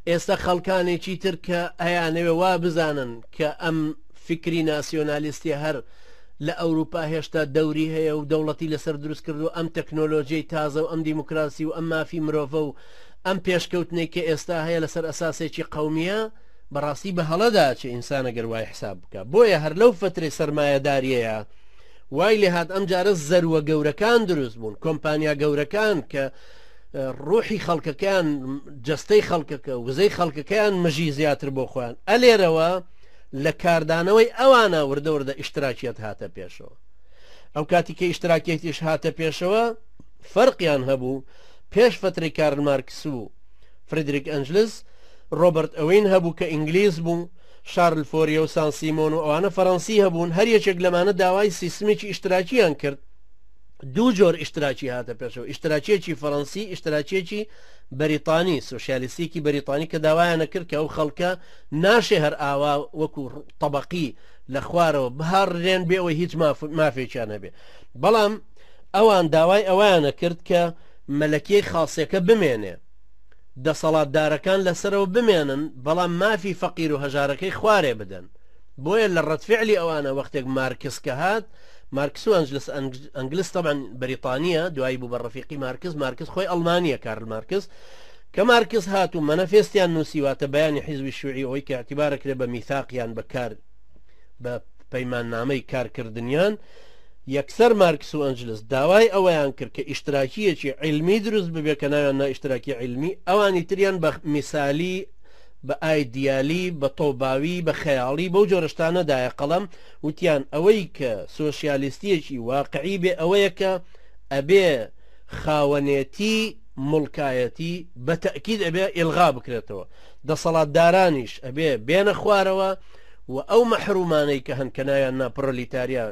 ئێستا خەڵکانێکی تر کە ئەیانەوێ وا بزانن کە ئەم فیکری ناسیۆنالیستیە هەر لە ئەوروپا هێشتا دەوری هەیە و دەوڵەتی لەسەر دروست کردووە، ئەم تەکنۆلۆژیەی تازە و ئەم دیموکراسی و ئەم مافی مرۆڤە و ئەم پێشکەوتنەی کە ئێستا هەیە لەسەر ئەساسێکی قەومیە، بەڕاستی بە هەڵەدا ئەچێ ئینسان ئەگەر وای حساب بکا. بۆیە هەر لەو فەترەی سەرمایەداریەیە وای لێهات ئەمجارە زەروە گەورەکان دروست بوون، کۆمپانیا گەورەکان کە ڕوحی خەڵکەکەیان، جەستەی خەڵکەکە، وزەی خەڵکەکەیان مژی زیاتر بۆ خۆیان. ئەلێرەوە لە کاردانەوەی ئەوانە وردە وردە ئیشتراکیەت هاتە پێشەوە. ئەو کاتی کە ئیشتراکیەتیش هاتە پێشەوە فەرقیان هەبوو، پێش فەترەی کارل مارکس و فریدریک ئەنجلس، ڕۆبەرت ئەوین هەبوو کە ئینگلیز بوو، شارل فۆریە و سان سیمۆن و ئەوانە فەرەنسی هەبوون، هەر یەکێک لەمانە داوای سیستمێکی ئیشتراکیان کرد. دوو جۆر ئیشتراکی هاتە پێشەوە، ئیشتراکیەکی فەرەنسی، ئیشتراکیەکی بەریتانی، سۆسیالیستیەکی بەریتانی کە داوایانە کرد کە ئەو خەڵکە ناشێ هەر ئاوا وەکو تەبەقی لە خوارەوە بهاڕرێن بێ ئەوەی هیچ مافێکیان هەبێ. بەڵام ئەوان داوای ئەوەیانە کرد کە مەلەکیەی خاسیەکە بمێنێ، دەسەڵاتدارەکان لەسەرەوە بمێنن، بەڵام مافی فەقیر و هەژارەکەی خوارێ بدەن. بۆیە لە ڕەدفعلی ئەوانە وەختێک مارکس کە هات، مارکس و ئەنجلس، ئەنگلس تەبعەن بەریتانییە، دوایی بوو بە ڕەفیقی مارکس، مارکس خۆی ئەڵمانییە، کارل مارکس. کە مارکس هات و مەنەفێستیان نووسی، واتە بەیانی حیزبی شیوعی ئەوەی کە ئیعتیبار ئەکرێ بە میثاقیان، بە کار، بە پەیماننامەی کارکردنیان، یەکسەر مارکس و ئەنجلس داوای ئەوەیان کرد کە ئیشتراکییەکی عیلمی دروست ببێ کە ناویان نا ئیشتراکی عیلمی، ئەوانی تریان بە میسالی، بە ئایدیالی، بە تۆباوی، بە خەیاڵی، بەو جۆرە شتانە دایە قەڵەم، وتیان ئەوەی کە سۆسیالیستییەکی واقعی بێ ئەوەیە کە ئەبێ خاوەنێتی موڵکایەتی بە تەئکید ئەبێ ئیلغا بکرێتەوە، دەسەڵاتدارانیش ئەبێ بێنە خوارەوە و ئەو مەحرومانەی کە هەن کە ناویان نا پرۆلیتاریا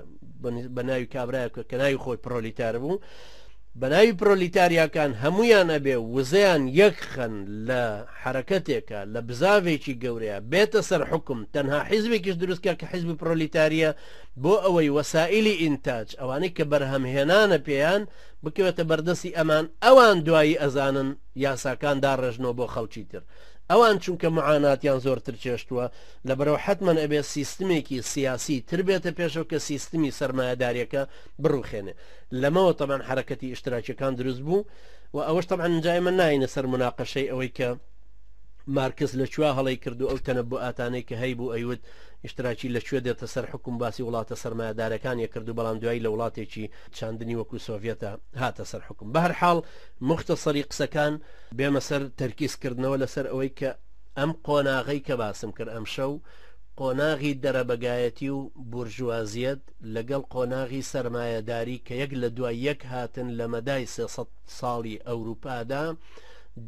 بە ناوی کابرایەک کە ناوی خۆی پرۆلیتار بوو، بە ناوی پرۆلیتاریاکان هەموویان ئەبێ وزەیان یەک خەن لە حەرەکەتێکا لە بزاڤێکی گەورەیا بێتە سەر حوکم تەنها حیزبێکیش دروست کا کە حیزبی پرۆلیتاریە بۆ ئەوەی وەسائیلی ئینتاج ئەوانەی کە بەرهەمهێنانە پێیان بکەوێتە بەردەستی ئەمان ئەوان دوایی ئەزانن یاساکان داڕێژنەوە بۆ خەڵکی تر ئەوان چونکە معاناتیان زۆرتر چێشتووە لەبەرئەوە حەتمەن ئەبێ سیستمێکی سیاسی تر بێتە پێشەوە کە سیستمی سەرمایەداریەکە بڕوخێنێ لەمەوە تەبعەن حەرەکەتی ئیشتراکیەکان دروست بوو و ئەوەش تەبعەن ئینجا ئێمە ناینە سەر موناقەشەی ئەوەی کە مارکس لە کوێ هەڵەی کرد و ئەو تەنەبوئاتانەی کە هەیبوو ئەیوت ئیشتراکی لە کوێ دێتە سەر حوکم باسی وڵاتە سەرمایەدارەکان یەکرد و بەڵام دوایی لە وڵاتێکی چاندنی وەکو سۆڤیەتە هاتە سەر حوکم بەهەرحاڵ موختەسەری قسەکان بێمە سەر تەرکیز کردنەوە لەسەر ئەوەی کە ئەم قۆناغەی کە باسم کرد ئەمشەو قۆناغی دەرەبەگایەتی و بورژوازیەت لەگەڵ قۆناغی سەرمایەداری کە یەک لە دوای یەک هاتن لە مەدای 300 ساڵی ئەوروپادا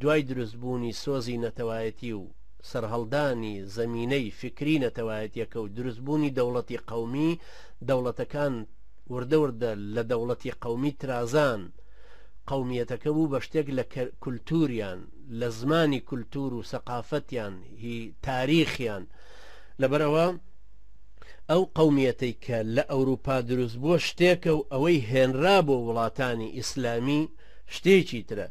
دوای دروستبوونی سۆزی نەتەوایەتی و سەرهەڵدانی زەمینەی فیکری نەتەوایەتیەکە و دروستبوونی دەوڵەتی قەومی، دەوڵەتەکان وردە وردە لە دەوڵەتی قەومی ترازان، قەومیەتەکە بوو بە شتێک لە کولتوریان، لە زمانی کولتور و سەقافەتیان، هی تاریخیان. لەبەرئەوە ئەو قەومیەتەی کە لە ئەوروپا دروست بووە شتێکە و ئەوەی هێنرا بۆ وڵاتانی ئیسلامی شتێکی ترە.